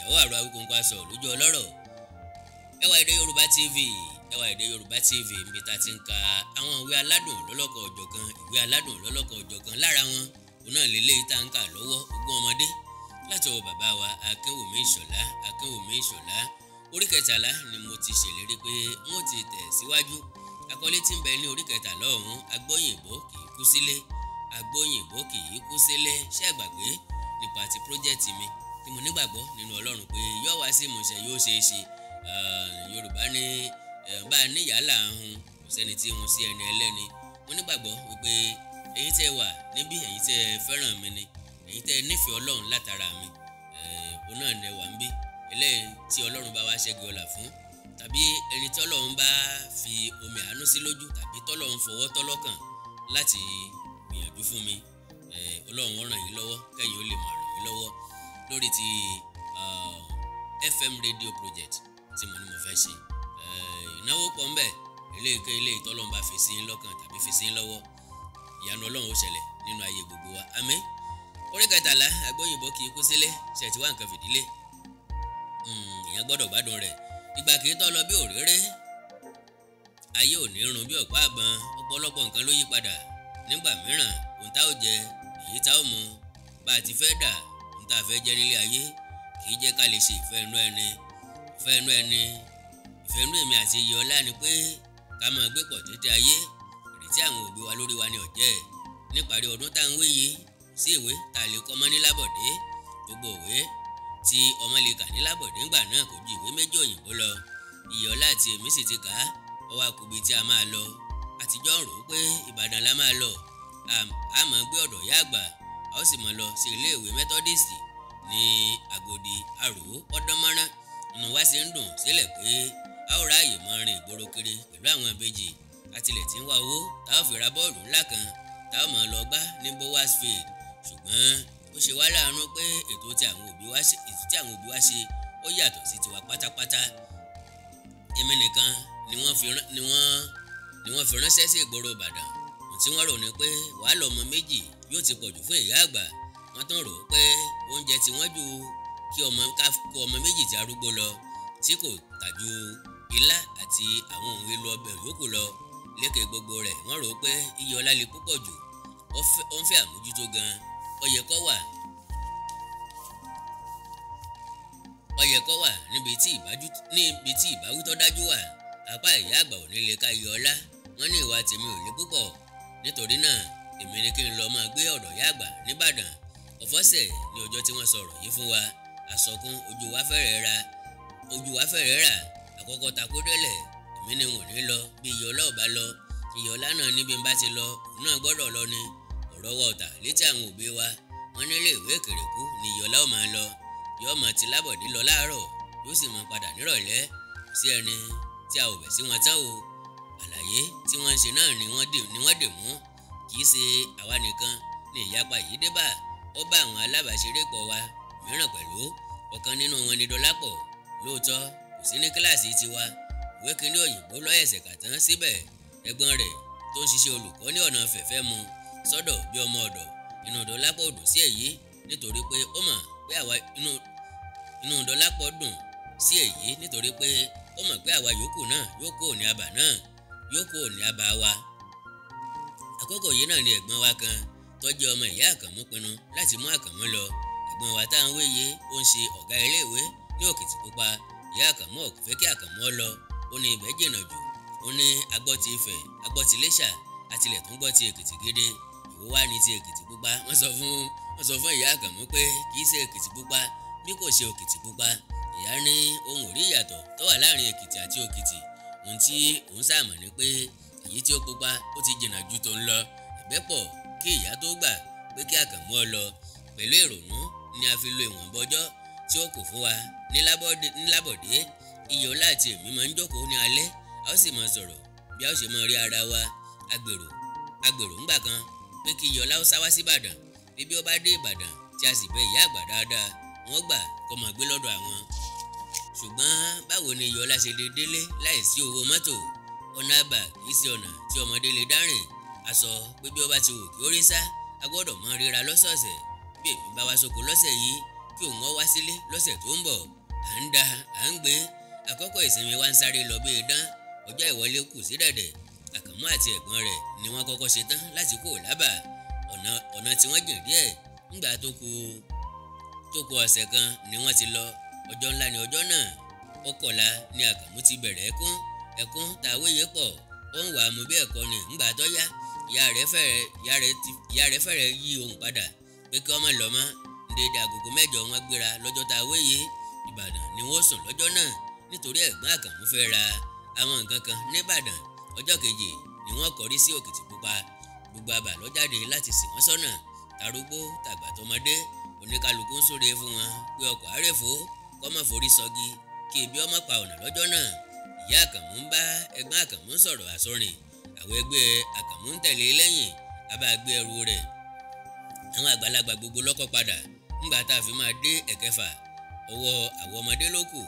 Àjàó àrò Awíkonko aṣọ lójú ọlọ́rọ̀. Ẹwà Èdè Yorùbá TV, Ẹwà Èdè Yorùbá TV, níbi tá a ti ń ka àwọn ìwé aládùn lọ́lọ́kọ̀ ọ̀jọ̀kan, ìwé aládùn lọ́lọ́kọ̀ ọ̀jọ̀kan. Lára wọn òun náà lélẹ́yìí tá ń kà lọ́wọ́, Ogún Ọmọdé, látọwọ́ bàbá wa Akínwùmí Ìṣọ̀lá. Akínwùmí Ìṣọ̀lá, orí 13 ni mo ti ṣèlérí pé wọ́n ti tẹ̀ síwájú. Àkọlé tí ń bẹ ní orí 13 ọ̀hún, Agbóyìnbó kì í kú sílé, Agbóyìnbó kì í kú sílé. Ṣé ẹ gbàgbé nípa ti pírójẹ́tì mi tí mo nígbàgbọ́ nínú Ọlọ́run pé yóò wá sí ìmúṣẹ, yóò ṣeé ṣe. Yorùbá ní bá a níyàlá ahun, kò sẹ́ni tí ń hun sí ẹni ẹlẹ́ni. Mo nígbàgbọ́ wípé ẹ̀yin tẹ́ wà níbí, ẹ̀yin tẹ́ fẹ́ràn mi ni, ẹ̀yin tẹ́ nífẹ̀ẹ́ Ọlọ́run látara mi, òun náà ni wà ń bí. Eléyìí tí Ọlọ́run bá wá ṣẹ́gi ọlà fún, tàbí ẹni tí Ọlọ́run bá fi omi àánú sí lójú, tàbí tọ́lọ́run fọwọ́ tọ́lọ́kàn láti gbìyànjú fún mi, Ọlọ́run ó ràn yín lọ́wọ́, kẹ́yìn ó lè máa ràn mí lọ́wọ́ lórí ti FM radio project tí mo ní mo fẹ́ ṣe. Ìnáwó pọ̀ ńbẹ̀, eléyìí tọ́lọ́run bá fi sí yín lọ́kàn tàbí fi sí yín lọ́wọ́, ìyanu Ọlọ́run ó ṣẹlẹ̀ nínú ayé gbogbo wa. Àmín. Orí 13, Agbóyìnbó kì í kú sílé. Ṣe ti wá nǹkan fìdílé? Ìyẹn gbọ́dọ̀ gbádùn rẹ̀. Ìgbà kì í tọ́ lọ bí òréré, ayé ò ní run bí ọ̀pá àgbọn. Ọ̀pọ̀lọpọ̀ nǹkan ló yí padà. Nígbà mìíràn, ohun tá ò jẹ, èyí tá ò mu, bá a ti fẹ́ dà, ohun tá a fẹ́ jẹ nílé ayé kì í jẹ́ ká lè ṣe ìfẹ́ inú ẹni. Ìfẹ́ inú ẹni, ìfẹ́ inú èmi àti Iyọlá ni pé ká máa gbé pọ̀ títí ayé. Ìrètí àwọn òbí wa lórí wa ni ọ̀jẹ́. Níparí ọdún tá à ń wé yìí, sí ìwé tá a lè kọ́ mọ́ ní Lábọ̀dé. Gbogbo ìwé tí ọmọ lè kà ní Lábọ̀dé ńgbà náà kò ju ìwé méjì òyìnbó lọ. Iyọlá àti èmi sì ti kà á. Ó wá kùbi tí a máa lọ. Àtijọ́ ń rò ó pé Ìbàdàn la máa lọ. A máa gbé ọ̀dọ̀ ìyá àgbà, a ó sì máa lọ sí ilé ìwé Methodist ní Àgòdì Àrò Ọ̀dánmọ́rán. Inú wa sì ń dùn sílẹ̀ pé a ó ráàyè máa rìn ìgboro kiri pẹ̀lú àwọn ìbejì. Àtilẹ̀ tí ń wá owó tá a fi ra bọ́ọ̀lù ńlá kan tá a máa lọ gbá ní Bowas Field. Ṣùgbọ́n ó ṣe wá láàánú pé ètò tí àwọn òbí wa ṣe, ètò tí àwọn òbí wa ṣe ó yàtọ̀ sí tiwa pátápátá. Èmi nìkan ni wọ́n fi rán, ni wọ́n, ni wọ́n fi ránṣẹ́ sí ìgboro Ìbàdàn. Ohun tí wọ́n rò ní pé wàhálà ọmọ méjì yóò ti pọ̀jù fún ìyá àgbà. Wọ́n tún rò ó pé oúnjẹ tí wọ́n ju kí ọmọ ká kó ọmọ méjì tí arúgbó lọ, tí kò tà ju ilá àti àwọn ohun èlò ọbẹ̀ yòókù lọ. Lékè gbogbo rẹ̀, wọ́n rò ó pé Iyọlá le púpọ̀ jù, ó ń fẹ́ àmójútó gan-an. Ó yẹ kó wà, ó yẹ kó wà níbi tí ìbájú, níbi tí ìbáwí tó dájú wà. Apá ìyá àgbà ò ní lè ká Iyọlá. Wọ́n ní ìwà tèmi ò le púpọ̀, nítorí náà èmi ni kí n lọ máa gbé ọ̀dọ̀ ìyá àgbà nìbàdàn. Ọ̀fọ́sẹ̀ ní ọjọ́ tí wọ́n sọ̀rọ̀ yìí fún wa. Àsọkún ojú wa fẹ́rẹ̀ ra, ojú wa fẹ́rẹ̀ rà. Àkọ́kọ́ takó délẹ̀, èmi ni n ò ní lọ bí Iyọlá ò bá lọ. Iyọlá náà níbi n bá ti lọ, òun náà gbọ́dọ̀ lọ ni. Ọ̀rọ̀ wa ọ̀tà létí àwọn òbí wa. Wọ́n nílé ìwé Ìkèrèkú ni Iyọlá ó máa lọ. Yóò máa ti Lábọ̀dé lọ láàárọ̀, yóò sì máa padà nírọ̀lẹ́. Kò sí ẹni tí a ò bẹ̀ sí wọn tán o. Àlàyé tí wọ́n ń ṣe náà ni wọ́n dè, ni wọ́n dè mú. Kì í ṣe àwa nìkan ni ìyapa yìí dé bá. Ó bá àwọn alábàáṣerépọ̀ wa mìíràn pẹ̀lú. Ọ̀kan nínú wọn ni Dọlápọ̀. Lóòótọ́ kò sí ní kíláàsì tiwa. Ìwé kíní òyìnbó ló ẹ̀sẹ̀ kà tán síbẹ̀. Ẹ̀gbọ́n rẹ̀ tó ń ṣiṣẹ́ olùkọ́ ní ọ̀nà fẹ̀fẹ́ mu sọ́dọ̀ bí ọmọ ọ̀dọ̀. Inú Dọlápọ̀ dùn sí èyí nítorí pé ó mọ̀ pé àwa inú, inú Dọlápọ̀ dùn sí èyí nítorí pé ó mọ̀ pé àwa yòókù náà yóò kó ní abà náà, yóò kó ní abà wa. Àkókò yìí náà ni ẹ̀gbọ́n wa kan tó jẹ́ ọmọ ìyá Àkànmú pinnu láti mú Àkànmú lọ. Ẹ̀gbọ́n wa tá à ń wéye ó ń ṣe ọ̀gá iléèwé ní Òkìtìpupa. Ìyá Àkànmú ò fẹ́ kí Àkànmú ó lọ. Ó ní ibẹ̀ jìnnà jù. Ó ní agbọ́ ti Ifẹ̀, agbọ́ ti Iléṣà, àtilẹ̀ tún gbọ́ ti Èkìtì gédé. Ìwọ wá ní ti Èkìtìpupa. Wọ́n sọ fún, wọ́n sọ fún ìyá Àkànmú pé kì í ṣe Èkìtìpupa bí kò ṣe Òkìtìpupa. Ìyá ní òun ò rí ìyàtọ̀ tó wà láàrin Èkìtì àti Òkìtì. Ohun tí òun sàmọ̀ ni pé èyí tí ó pupa ó ti jìnnà ju tòun lọ. Ẹ̀bẹ̀ pọ̀ kí ìyá tó gbà pé kí Àkànmú ó lọ. Pẹ̀lú ìrònú ni a fi lo ìwọ̀nba ọjọ́ tí ó kù fún wa ní Lábọ̀dé, ní Lábọ̀dé. Iyọlá àti èmi máa ń jókòó ní alẹ́, a ó sì máa sọ̀rọ̀ bí a ó ṣe máa rí ara wa. Agbèrò, agbèrò ńgbà kan pé kí Iyọlá ó sá wá sí Ìbàdàn. Bí bí ó bá dé Ìbàdàn tí a sì bẹ ìyá àgbà dáadáa, wọ́n gbà kó máa gbé lọ́dọ̀ àwọn. Ṣùgbọ́n báwo ni Iyọlá ṣe lè délé láìsí owó mọ́tò? Ọ̀nà àbà kì í ṣe ọ̀nà tí ọmọdé lè dárìn. A sọ pé bí ó bá ti wù kí ó rí sá, a gbọ́dọ̀ máa ríra lọ́sọ̀ọ̀sẹ̀. Bí èmi bá wá sóko lọ́sẹ̀ yìí, kí òun ó wá sílé lọ́sẹ̀ tó ń bọ̀. À ń da à ń gbé àkọ́kọ́ ìsinmi wa ń sáré lọ bí idán. Ọjọ́ ìwọlé kù sí dẹ̀dẹ̀. Àkànmú àti ẹ̀gbọ́n rẹ̀ ni wọ́n kọ́kọ́ ṣe tán láti kó lábà. Ọ̀nà tí wọ́n jìn díẹ̀. Ńgbà tó kù ọ̀sẹ̀ kan ni wọ́n ti lọ. Ọjọ́ ńlá ni ọjọ́ náà. Ọkọ̀la ni Àkànmú ti bẹ̀rẹ̀ ẹkún. Ẹkún tàwéyé pọ̀. Ó ń wà á mú bí ẹ̀kọ́ ni. Ńgbà tó yá, ìyá rẹ̀ fẹ́rẹ̀ yí ohùn padà pé kí ọmọ lọ mọ́. Dédé agogo 8 wọ́n gbéra lọ́jọ́ tàwéyé. Ìbàdàn ni wọ́n sùn lọ́jọ́ náà nítorí ẹ̀gbọ́n Àkànmú fẹ́ ra àwọn nǹkan kan nìbàdàn. Ọjọ́ kejì ni wọ́n kọrí sí Òkìtìpupa. Gbogbo àbà ló jáde láti sìn wọ́n sọ́nà. Tarúgbó tàgbà tọmọdé oníkálukú ń súre fún wọn pé ọkọ̀ àrèfó kọ́ mọ̀ forí sọgi kí ebi ọmọ pa ọ̀nà lọ́jọ́ náà. Ìyá Àkànmú ń bá ẹ̀gbọ́n Àkànmú sọ̀rọ̀ àsọrìn. Àwọn ẹgbẹ́ Àkànmú ń tẹ̀lé lẹ́yìn abá gbé ẹrù rẹ̀. Àwọn àgbàlagbà gbogbo lọ́kọ̀ padà. Ńgbà tá a fi máa dé ẹ̀kẹfà, ọwọ́ àwọn ọmọdé ló kù.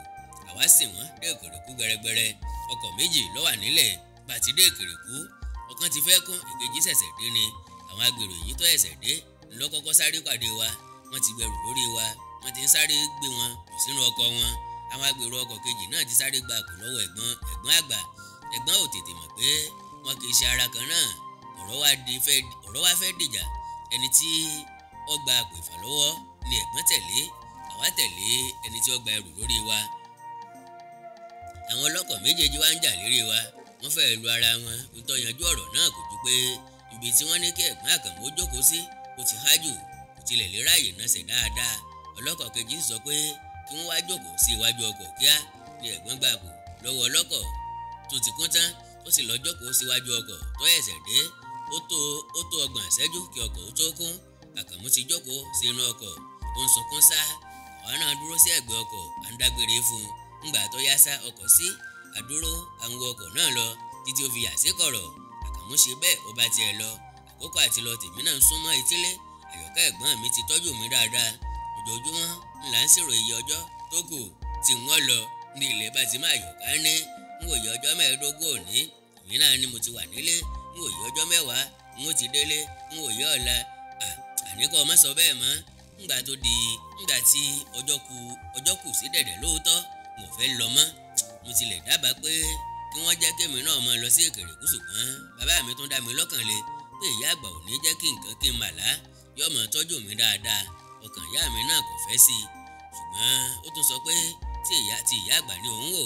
Àwa sìn wọ́n dé Ìkòròkú gbẹrẹgbẹrẹ. Ọkọ̀ méjì ló wà nílẹ̀. Bá ti dé Ìkòròkú, ọ̀kan ti fẹ́ kún, èkejì ṣẹ̀ṣẹ̀ dé ni. Àwọn agbèrò èyí tó ṣẹ̀ṣẹ̀ dé ló kọ́kọ́ sáré pàdé wa. Wọ́n ti gbẹrù lórí wa, wọ́n ti ń sáré gbé wọn jù sínú ọkọ̀ wọn. Àwọn agbèrò ọkọ̀ kejì náà ti sáré gba àpò lọ́wọ́ ẹ̀gbọ́n àgbà. Ẹ̀gbọ́n ò tètè mọ̀ pé wọn kì í ṣe ara kan náà. Ọ̀rọ̀ wá fẹ́ dìjà. Ẹni tí ó gba àpò ìfàlọ́wọ́ ni ẹ̀gbọ́n tẹ̀lé. Àwa tẹ̀lé ẹni tí ó gba ẹrù lórí wa. Àwọn ọlọ́kọ̀ méjèèjì wá ń jà lérí wa. Wọ́n fẹ́ lu ara wọn. Ntọ́ yanjú ọ̀rọ̀ náà kò ju pé ibi tí wọ́n ní kí ẹ̀gbọ́n Àkànmú ó jókòó sí kò ti hájù, kò tilẹ̀ lè ráàyè náà ṣe dáadáa. Ọlọ́kọ̀ kejì sọ pé kí wọ́n wá jókòó sí iwájú ọkọ̀ kíá ni ẹ̀gbọ́n gba àpò lọ́wọ́ ọlọ́kọ̀ tó ti kún tán. Ó sì lọ jókòó síwájú ọkọ̀ tó ẹ̀sẹ̀ dé. Ó tó ọgbọ̀n ìṣẹ́jú kí ọkọ̀ ó tó kún. Àkànmú ti jókòó sí inú ọkọ̀, ó ń sunkún sá. Àwa náà dúró sí ẹ̀gbẹ́ ọkọ̀, à ń dágbére fún un. Ńgbà tó yá sá ọkọ̀ sí, àdúró àwọn ọkọ̀ náà lọ títí ó fi yà sí kọ̀rọ̀. Àkànmú ṣe bẹ́ẹ̀ ó bá tiẹ̀ lọ. Àkókò àti lọ tèmi náà ń súnmọ́ etílé. Àyọ̀ká ẹ̀gbọ́n mi ti tọ́jú mi dáadáa. Ojoojúmọ́ ńlá ń ṣèrò iye ọjọ́ tó kù tí wọ́n lọ ní ilẹ̀ bá ti máa yọ̀ká ní. Ń wòye ọjọ́ 25 òní, èmi náà ni mo ti wà nílé. Ń wòye ọjọ́ 10, ń ó ti délé. Ń wòye ọ̀la. Àníkọ́ má sọ bẹ́ẹ̀ mọ́. Ńgbà tó di ńgbà tí ọjọ́ kù sí dẹ̀dẹ̀ lóòótọ́, mo fẹ́ lọ mọ́. Mo tilẹ̀ dábàá pé kí wọ́n jẹ́ kémi náà máa lọ sí Ìkòròkú, ṣùgbọ́n bàbá mi tún dá mi lọ́kàn le pé ìyá àgbà ò ní jẹ́ kí nǹkan kí n mà lá, yóò máa tọ́jú mi dáadáa. Ọkàn ìyá mi náà kò fẹ́ sí i, ṣùgbọ́n ó tún sọ pé tí ìyá àgbà ní òun wò,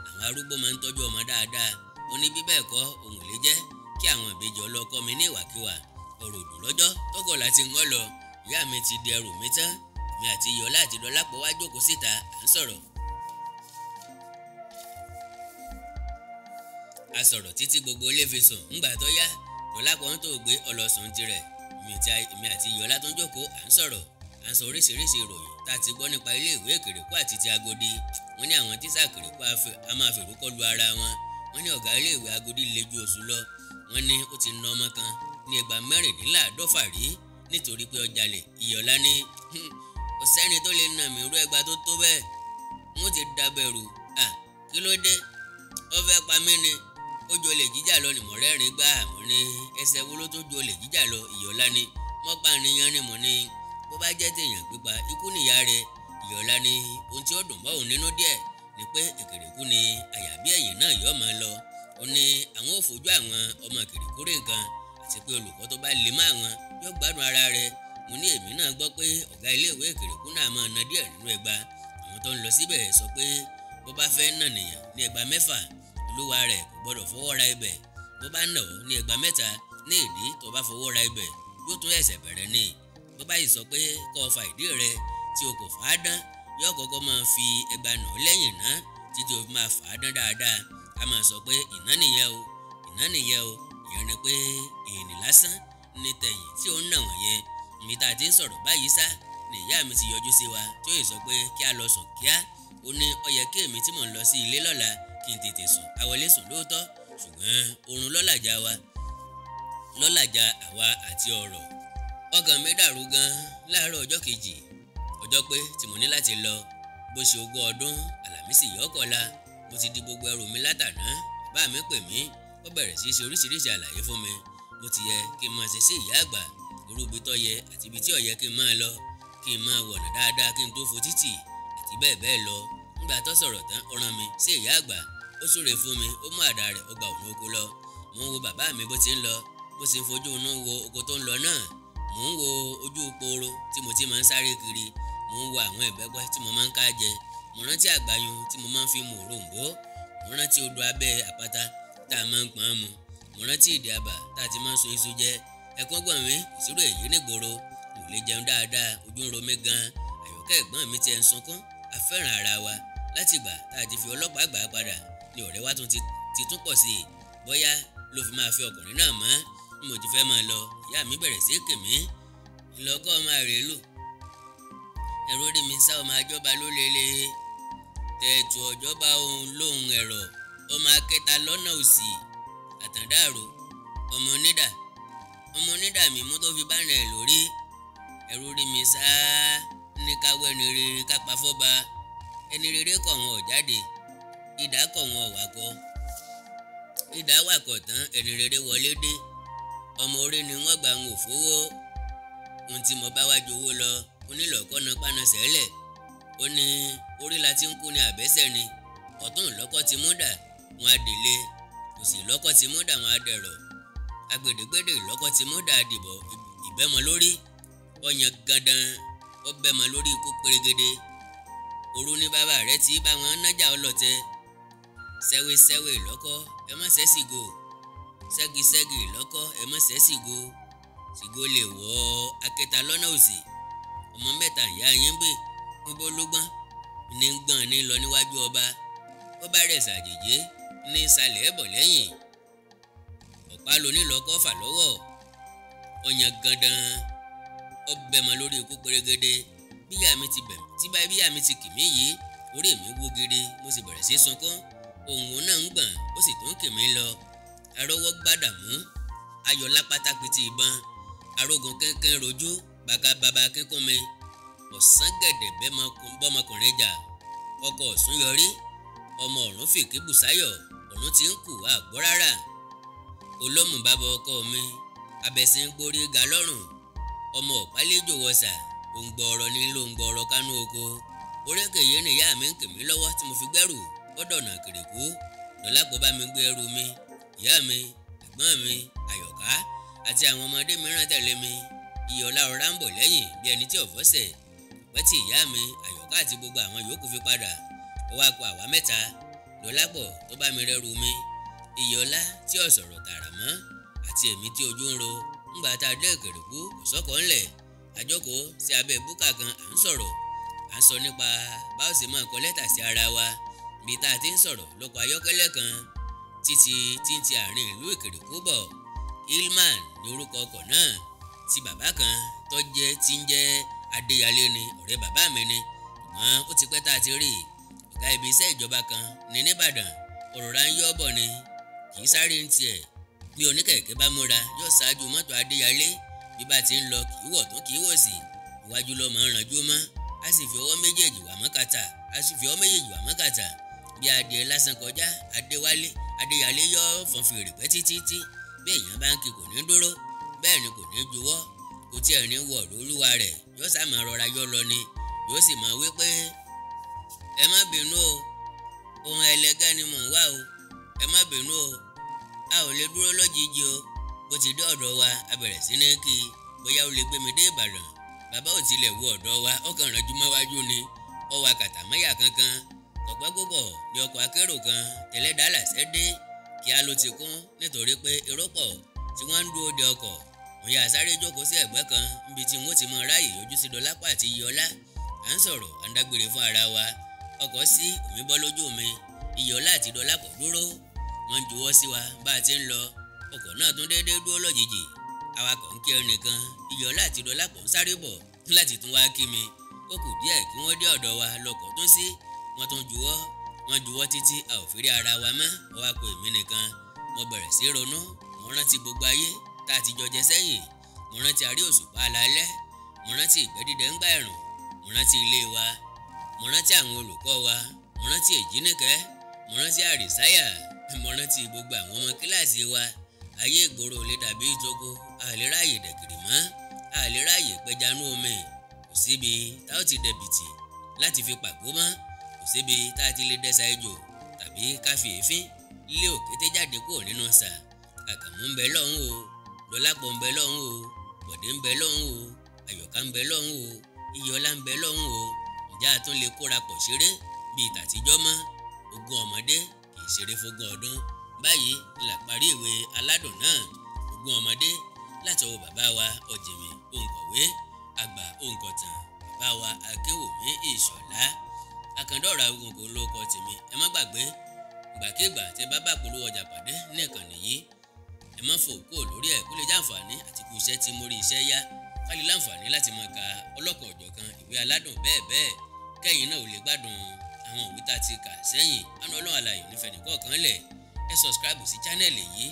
àwọn arúgbó máa ń tọ́jú ọmọ dáadáa. Ó ní bí bẹ́ẹ̀ kọ́ òun ò lè jẹ́ kí àwọn ìbejì ọlọ́kọ mi ní ìwàkiwà. Ọ̀rọ̀ òdùn lọ́jọ́ tọkọ̀ láti ń lọ. Ìyá mi ti di ẹrù mi tán. Èmi àti Yọlá àti Dọlápọ̀ wá jókòó síta à ń sọ̀rọ̀. A sọ̀rọ̀ títí gbogbo ilé fi sùn. Ńgbà tó yá, Dọlápọ̀ ń tó gbé ọlọ́sùn tirẹ̀. Èmi àti Yọlá tó ń jókòó à ń sọ̀rọ̀. À ń sọ oríṣiríṣi ìròyìn tá a ti gbọ́ nípa ilé ìwé Ìkòròkú àti ti Agodi. Wọ́n ní àwọn tíṣà Ìkòròkú a máa fèrú kọlu ara wọn. Wọ́n ní ọ̀gá ilé ìwé Agodi le ju oṣù lọ. Wọ́n ní ó ti na ọmọ kan ní ẹgbàá 46 rí nítorí pé ó jalè. Ìyọ̀lá ní kò sẹ́ni tó lè nà mí rú ẹgbàá tó tó bẹ́ẹ̀. Wọ́n ti dábẹ̀rù. Kí ló dé? Ó fẹ́ pa mí ni. Ó jolè jíjà lọ ni mọ̀rẹ́rìn gbà. Mo ní ẹsẹ̀ wo ló tún jolè jíjà lọ? Ìyọ̀lá ní mọ́pànìyàn ni mo ní bó bá jẹ́ tèèyàn pípa ikú nìyá rẹ̀. Ìyọ̀lá ní ohun tí ó dùn mọ́ òun nínú díẹ̀ ni pé Ìkòròkú ni àyàbí ẹ̀yìn náà yóò máa lọ. Ó ní àwọn ò fojú àwọn ọmọ Ìkòròkú rí nǹkan àti pé olùkọ́ tó bá lè má àwọn yóò gbádùn ara rẹ̀. Mo ní èmi náà gbọ́ pé ọ̀gá iléèwé Ìkòròkú náà máa na díẹ̀ nínú ẹgba. Àwọn tó ń lọ síbẹ̀ sọ pé bó bá fẹ́ nà nìyàn ní ẹgba 6, olúwa rẹ̀ kò gbọ́dọ̀ fọwọ́ ra ibẹ̀. Bó bá nà ọ́ ní ẹgba 3 ní ìdí tó bá fọwọ́ ra ibẹ̀ yóò tún ẹsẹ̀ bẹ̀rẹ̀ ni. Bó bá yìí sọ pé kó o fa ìdí rẹ̀ tí o kò fà á dán, yóò kọ́kọ́ máa fi ẹgba nà ọ́ lẹ́yìn náà títí o fi máa fà á dán dáadáa. A máa sọ pé ìná nìyẹn o, ìná nìyẹn o. Ìyẹn ni pé èèní lásán ní tẹ̀yìn tí ó ń nà wọ̀n yẹn. Èmi tá a ti ń sọ̀rọ̀ báyìí sá ni ìyá mi ti yọjú sí wa tí ó yìí sọ pé kí a lọ sùn kíá. Ó ní ó yẹ kí èmi tí mò ń lọ sí ilé lọ́la kí n tètè sùn. A wọlé sùn lóòótọ́, ṣùgbọ́n oorun lọ́làjà wa, lọ́làjà àwa àti ọ̀rọ̀. Ọkàn mi dàrú gan láàárọ̀ ọjọ́ kejì. Ọjọ́ pé tí mo ní láti lọ. Bó ṣe ogún ọdún, Àlàmísì yọ̀ọ́kọ̀la. Mo ti di gbogbo ẹrù mi látàná. Bàbá mi pè mí, ó bẹ̀rẹ̀ sí í ṣe oríṣiríṣi àlàyé fún mi. Bó ti yẹ kí n máa ṣe sí ìyá àgbà, irú ibi tó yẹ àti ibi tí ò yẹ kí n máa lọ. Kí n máa wọ̀nà dáadáa kí n tó fo títì àti bẹ́ẹ̀ bẹ́ẹ̀ lọ. Nígbà tó sọ̀rọ̀ tán, ó rán mi sí ìyá àgbà, ó súre fún mi, ó mú àdá rẹ̀, ó gba òun oko lọ. Mò ń wo bàbá mi bó ti ń lọ, bó sì ń fojú inú wo oko tó ń lọ náà. Mò ń wo ojú pooro tí mo ti máa ń sáré kiri. Mò ń wo àwọn ìbẹ́pẹ tí mo máa ń ká jẹ. Mo rántí àgbáyún tí mo máa ń fi mu òroǹbó. Mo rántí odò abẹ́ àpáta tá a máa ń pọn mu. Mo rántí ìdí àbà tá a ti máa ń sun iṣu jẹ. Ẹ̀kún gbọ̀n mi, ìṣirò èyí nígboro. N ò lè jẹun dáadáa, ojú ń ro mí gan. Àyọ̀kẹ́ ẹ̀gbọ́n mi ti ẹ̀ ń sunkún. A fẹ́ràn ara wa. Láti ìgbà tá a ti fi ọlọ́pàá gbà á padà ni ọ̀rẹ́ wa tún ti tún pọ̀ sí i. Bóyá ló fi máa fẹ́ ọkùnrin náà mọ́. Bí mo ti fẹ́ máa lọ, ìyá mi bẹ̀rẹ̀ sí í kì mí. Ìlọ́kọ́ máa rèé lù. Ẹ̀rù rí mi sá ọmọ àjọba ló lele. Tẹ̀tù ọ̀jọba òun lóhùn ẹ̀rọ. Ọmọ akẹta lọ́nà òsì. Àtàndàrò. Ọmọ onídà. Ọmọ onídà mi mú tó fi bá rìn ẹ̀ lórí. Ẹ̀rù rí mi sá ní káwọ́ ẹni rere kápá fọ́ba. Ẹni rere kọ̀ wọn ò jáde. Idà kọ̀ wọn ò wàkọ̀. Idà wàkọ̀ tán, ẹni rere wọlé dé. Ọmọ orí ni wọ́n gbà ń òfówó. Ohun tí mo bá wá jowó lọ, onílọ̀kọ́ na páná sẹ́lẹ̀. Ó ní orí la ti ń kú ní àbẹ́sẹ̀ ni. Ọ̀tún lọ́kọ́ ti mú dà, wọn á délé. Òsì lọ́kọ́ ti mú dà, wọn á dẹ̀rọ̀. Agbèdégbèdè lọ́kọ́ ti mú dà dìbò ìbẹ́mọ lórí. Ọ̀yàn gandan, ó bẹ́mọ lórí ikú pérégede. Òru ni bàbá rẹ̀ ti bá wọn nájà ọlọ́tẹ. Sẹ́wésẹ́wé lọ́kọ́, ẹ má ṣẹ́ sìgò. Ṣẹ́giṣẹ́gi lọ́kọ́, ẹ má ṣẹ́ sìgò. Sìgò lè wọ akẹta lọ́nà òsì. Ọmọ mẹ́ta ìyá yín gbé, ń bó lógbọ́n, ní ń gbọ̀n ní lọ níwájú ọba. Ó bá rẹ̀ ṣàjèjé, ní ìsàlẹ̀ bọ̀ lẹ́yìn. Ọ̀pá lonílọ́kọ́ fà lọ́wọ́. Ọ̀yàn gandan, ó bẹ́mọ lórí ikú pérégede. Bíyà mi ti bẹ̀, tí bá bíyà mi ti kì mí yìí, orí mi wú gidi, mo sì bẹ̀rẹ̀ sí sunkún. Òun náà ń gbọ̀n, ó sì tún kì mí lọ. Arọ́wọ́ gbàdàmú, ayọ̀ lápáta pété ìbọn. Arógun kínkín rojú, bàkà bàbá kínkún mi. Ọ̀sán gẹ̀dẹ̀ bọ́mọkùnrin jà. Ọkọ̀ ọ̀sùn yọrí. Ọmọ ọ̀run fìkì bùsáyọ̀. Ọ̀run ti ń kù àgbọ́ rárá. Olómù bàbá ọkọ mi. Abẹ̀sìn gborí ga lọ́rùn. Ọmọ ọ̀pálẹ́jọ wọ̀sà. Òǹgbọ̀ọ̀rọ̀ ni ló ń gbọ̀ọ̀rọ̀ kánú oko. Orékè yìí ni ìyá mi ń kì mí lọ́wọ́ tí mo fi gbẹ́rù. Ó dọ̀nà kìrìkú. Dọ̀lápọ̀ bá mi gbé ẹrù mi. Ìyá mi, ẹ̀gbọ́n mi, Àyọ̀ká àti àwọn ọmọdé mìíràn tẹ̀lé mi. Iyọ̀lá ọ̀rá ń bọ̀ lẹ́yìn bí ẹni tí ò fọ́sẹ̀. Ọ̀pẹ́ tí ìyá mi, Àyọ̀ká àti gbogbo àwọn yòókù fi padà. Ó wá kó àwa mẹ́ta. Dọ̀lápọ̀ tó bá mi rẹ́rù mi. Iyọ̀lá tí ò sọ̀rọ̀ tààrà mọ́ àti èmi tí ojú ń ro. Ńgbà tá a dé Ìkìrìkú, kò sọ́kọ̀ ńlẹ̀. A jókòó sí abẹ́ búkà kan, à ń sọ̀rọ̀. À ń sọ nípa bá ó sì máa kọ lẹ́tà sí ara wa. Bí tá a ti ń sọ̀rọ̀ lọ́kọ̀ ayọ́kẹ́lẹ́ kan títí tí ń ti àárín ìlú Ìkìrìkú bọ̀. Hillman ní orúkọ ọkọ̀ náà. Ti bàbá kan tó jẹ́ tí ń jẹ́ Adéyalé ni, ọ̀rẹ́ bàbá mi ni. Ṣùgbọ́n ó ti pẹ́ tá a ti rí i. Ọ̀gá ibi iṣẹ́ ìjọba kan ní Nìbàdàn. Òrùra ń yọ́ bọ̀ ni. Kì í sáré ń tiẹ̀. Bí oníkẹ̀kẹ́ bá múra, yóò ṣáájú mọ́tò Adéyalé. Bí bá ti ń lọ, kì í wọ̀ tún kì í wọ̀ sí. Iwájú ló máa ń ranjú mọ́. A sì fi ọwọ́ méjèèjì wà mọ́kàtà. A sì fi ọwọ́ méjèèjì wà mọ́kàtà. Bí adìẹ lásán kọjá, Adéwálé, Adéyalé yọ fọn fèrè pẹ́ títí tí. Bí èèyàn bá ń kí kò ní dúró, bẹ́ẹ̀ ni kò ní juwọ́. Kò tiẹ̀ ní wọ ọ̀dọ̀ olúwa rẹ̀, yóò sá máa rọra yọ lọ ni. Yóò sì máa wí pé ẹ má bínú o, ohun ẹlẹgẹ́ ni mò ń wá o, ẹ má bínú o, a ò lè dúró lójijì o. Bó ti dé ọ̀dọ̀ wa, a bẹ̀rẹ̀ sí ní kí bóyá ó lè gbé mi dé Ìbàdàn. Bàbá ò tilẹ̀ wo ọ̀dọ̀ wa, ó kàn ránjú mọ́wájú ni. Ó wa kàtà mọ́yà kankan. Ọ̀pẹ́ púpọ̀ ní ọkọ̀ akérò kan tẹ̀lẹ́dàlàsẹ́ dé. Kíá ló ti kún nítorí pé èrò pọ̀ tí wọ́n ń dúró de ọkọ̀. Mo yà sáré jókòó sí ẹ̀gbẹ́ kan níbi tí wọ́n ti mọ ráàyè yọjú sí Dọlápọ̀ àti Iyọ̀lá. À ń sọ̀rọ̀, à ń dágbére fún ara wa. Ọkọ̀ sí omi bọ́ lójú mi. Iyọ̀lá àti Dọlápọ̀ dúró. Wọ́n ń juwọ́ sí wa bá a ti ń lọ. Ọkọ̀ náà tún déédéé dúró lójijì. Awakọ̀ ń kí ẹnìkan. Iyọ̀lá àti Dọlápọ̀ ń sáré bọ̀ láti tún wá kí mi. Ó kù díẹ̀ kí wọ́n dé ọ̀dọ̀ wa lọkọ̀ tún sí. Wọ́n tún juwọ́. Wọ́n juwọ́ títí a ò fi rí ara wa mọ́. Ó wá kù èmi nìkan. Mo bẹ̀rẹ̀ sí ronú. Mo rántí gbogbo ayé tá a ti jọ jẹ sẹ́yìn. Mo rántí àrí òṣùpá alaalẹ́. Mo rántí ìgbẹ́ dídẹ ńgbà ẹ̀rùn. Mo rántí ilé wa. Mo rántí àwọn olùkọ́ wa. Mo rántí Èjìníkẹ́. Mo rántí Àrísáyà. Mo rántí gbogbo àwọn ọmọ kíláàsì wa. Ayé ìgboro ò lè dàbí ìtoko. A lè ráàyè dẹ̀kìrì mọ́. A lè ráàyè pẹjanú omi. Kò síbi tá ó ti dẹ̀bìtì láti fi pàgbó mọ́, kò síbi tá a ti lè dẹ́sà ejò tàbí ká fi èéfín lé òkété jáde kúrò nínú sà. Àkànmú ń bẹ lọ́hùn o, Dọlápọ̀ ń bẹ lọ́hùn o, Bọ̀dé ń bẹ lọ́hùn o, Àyọ̀ká ń bẹ lọ́hùn o, Iyọ̀lá ń bẹ lọ́hùn o. Ǹjẹ́ a tún lè kóra pọ̀ ṣeré bíi tàtijọ́ mọ́? Ogún ọmọdé kì í ṣeré fógún ọdún. Báyìí la parí ìwé aládùn náà, Ogún ọmọdé, látọwọ́ bàbá wa ọ̀jìnmí òǹkọ̀wé àgbà òǹkọ̀tàn bàbá wa Akínwùmí Ìṣọ̀lá. Àkàndọ̀rọ̀ Awikonko ló kọ tèmi. Ẹ má gbàgbé, ìgbàkigbà tẹ bá bá polówó ọjà pàdé ní ìkànnì yìí, ẹ má fò kúrò lórí ẹ̀ kó lè jàǹfààní àti kú iṣẹ́ tí mo rí iṣẹ́ yá, ká lè láǹfààní láti máa ka ọlọ́kan ọ̀jọ̀kan ìwé aládùn bẹ́ẹ̀ bẹ́ẹ̀, kẹ́yìn náà ò lè gbádùn àwọn ìwé tá a ti kà sẹ́yìn. Àánú Ọlọ́run alààyè nífẹ̀ẹ́ nìkọ̀ọ̀kan lẹ̀. Ẹ subscribe sí channel yìí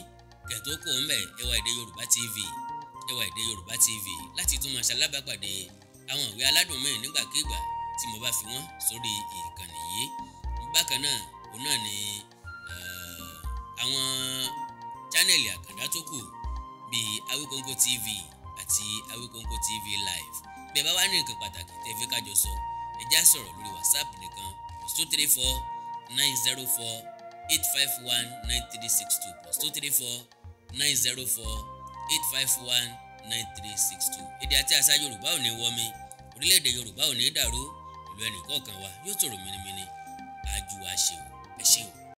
kẹ̀tó kò ń bẹ̀, Ẹwà Èdè Yorùbá TV, Ẹwà Èdè Yorùbá TV, láti tún máa ṣalábàápàdé àwọn ìwé aládùn mìíràn nígbàkigbà tí mo bá fi wọ́n sórí ìkànnì yìí. Bákan náà, òun náà ni àwọn channel àkàndá tó kù bíi Awikonko TV àti Awikonko TV Live. Bí ẹ bá wá ní nǹkan pàtàkì tẹ́ fẹ́ kájọ sọ, ẹ já sọ̀rọ̀ lórí WhatsApp nìkan, +234 904 851 9362, +234 904 851 9362. Èdè àti àṣà Yorùbá ò ní wọmi, orílẹ̀-èdè Yorùbá ò ní dàrú, ìlú ẹnì kọ̀ọ̀kan wa yóò tòrò mìnìmìnì. Àjù wa ṣe o, ẹ ṣé o.